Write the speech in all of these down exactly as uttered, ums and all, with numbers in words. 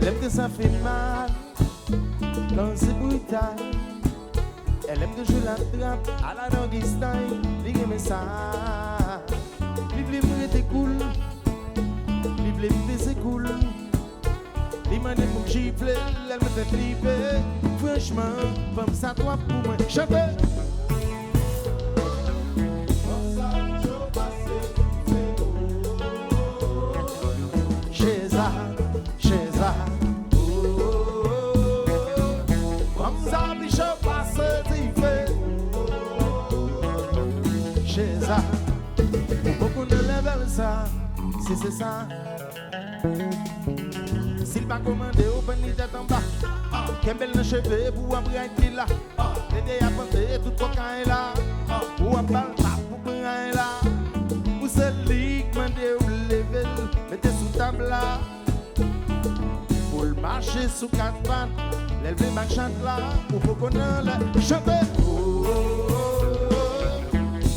Lè m te sa fè mal, kan se brital. E lè m te jwe la trap, a la doggy style, li renmen sa. Li vle m rete cool, li vle m peze cool. Li mande pou m chifle l, lè l mete flipe. Franchman, fanm sa twòp pou mwen. Chante! Cheza, cheza, oh, oh, oh. Fanm sa pi cho pase dife. Cheza, ou poko nan level sa, si se sa. Si l pa komande w, pran li tèt anba. Kenbe l nan cheve pou w ap ride li la. Dede ap pante tout kòkay la. Pou w ap ba l tap pou pran la. Pou se li k mande w leve l, mete sou tab la. Pou l mache sou kat pat, lè l vle bat chat la, ou poko nan lè chante. Oh, oh, oh, oh.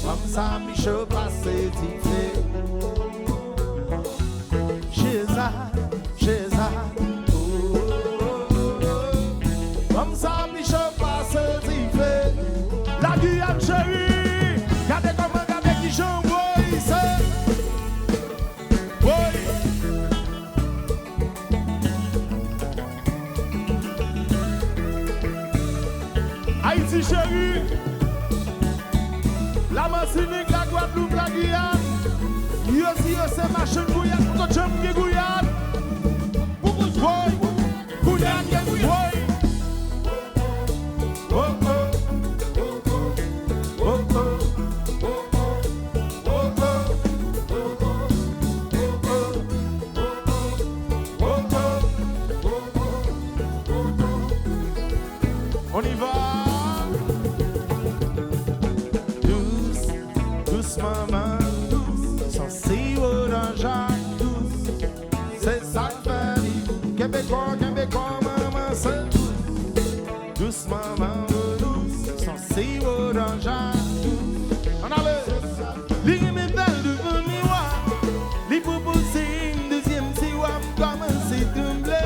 Fanm sa pi cho pase dife. Cheza, cheza, oh, oh, oh, oh. Fanm sa pi cho pase dife. La Guyane chérie, gade kòman, gade kijan w voye se. Woy! Ayiti cheri, la Matinik, la Gwadloup, la Giyàn, yo di yo se machann gouyad, poko janm gen gouyad. Woy! Gouyad gen woy! Oh, oh. Oh, oh. On y va. Dous, dous manman, dous, son siwo danja, dous. Se sa k fè li kenbe kò, kenbe kò manman se dous. Dous manman, oh, dous, son siwo danja dous. Ann ale! Li renmen fè l devan miwa. Li pwopoze m dezyèm siwa, m kòmanse tranble.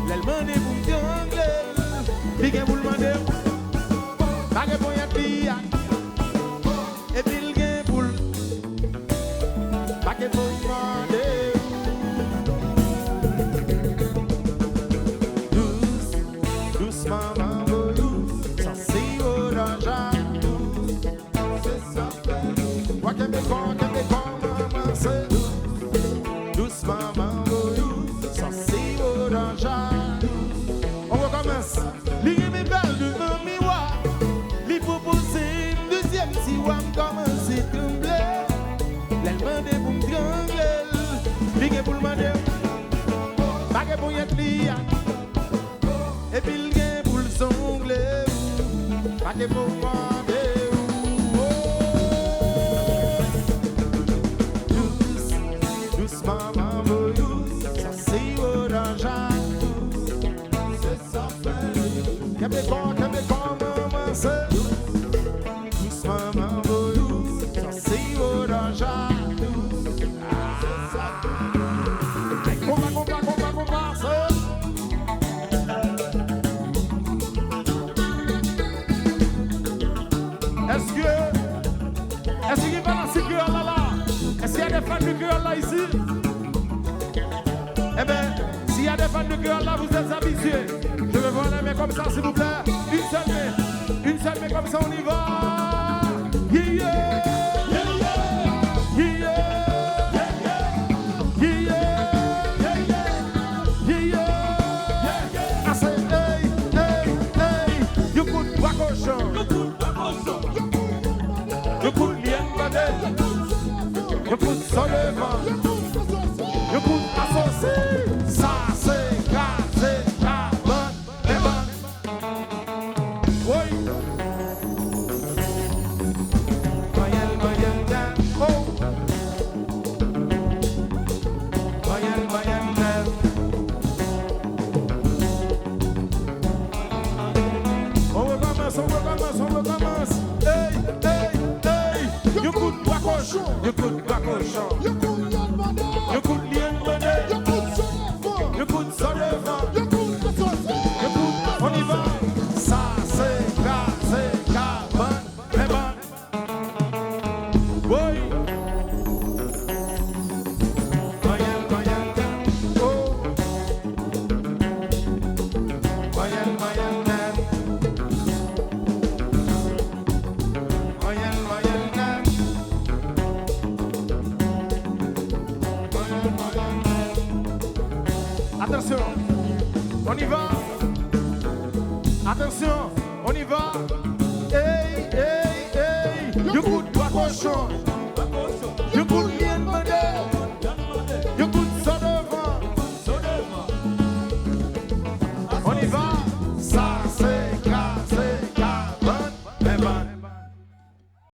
Lè l mande pou m trangle, li gen pou l mande m. Pa gen ponyèt li a. Epi l gen pou l. Pa gen pou l mande. Dous, dous manman voyou, san siwo danja dous. Se sa fè. Wa kenbe kò, kenbe kò manman se dous. Dous manman voyou, san siwo danja dous. On recommence. Li renmen fè l devan miwa. Li pwopoze m dezyèm siwa, m kòmanse tranble. Lè l mande pou m trangle l, li gen pou l mande m. Pa gen ponyèt li a. Epi l gen pou l zongle ou. Pa gen pou mande ou. Oh. Dous, dous manman voyou, san siwo danja dous. Kenbe kò, kenbe kò manman se dous. Dous manman voyou, san siwo danja dous. Ay, konpa, konpa, konpa, konpa, se. Èske, èske gen fanatik kreyòl la la? Est-ce qu'il y a des fans de créole là ici? Eh ben, s'il y a des fans de créole là, vous êtes habitués. Je veux voir les mains comme ça, s'il vous plaît. Une seule main. Une seule main comme ça, on y va. Yeah, yeah. Yeah, yeah. Yeah, yeah. Yeah, yeah. Yeah, yeah. Yeah, yeah. I say, hey, hey, hey. Yo kout bwa kochon. Yo kout bwa kochon. Yo kout lyèn bande. Yo kout sòlèvan. Yo kout asosi. Sa se kraze kabann. Woy. Manyen l, manyen l, oh. Manyen l, manyen l. On recommence, on recommence, on recommence. Hey, hey, hey. Yo kout bwa kochon, yo kout bwa kochon. Yo kout lyèn bande. Yo kout lyèn bande. Yo kout sòlèvan. Yo kout sòlèvan. On y va. Attention, on y va. Hey, hey, hey. Yon kout dwa kochon.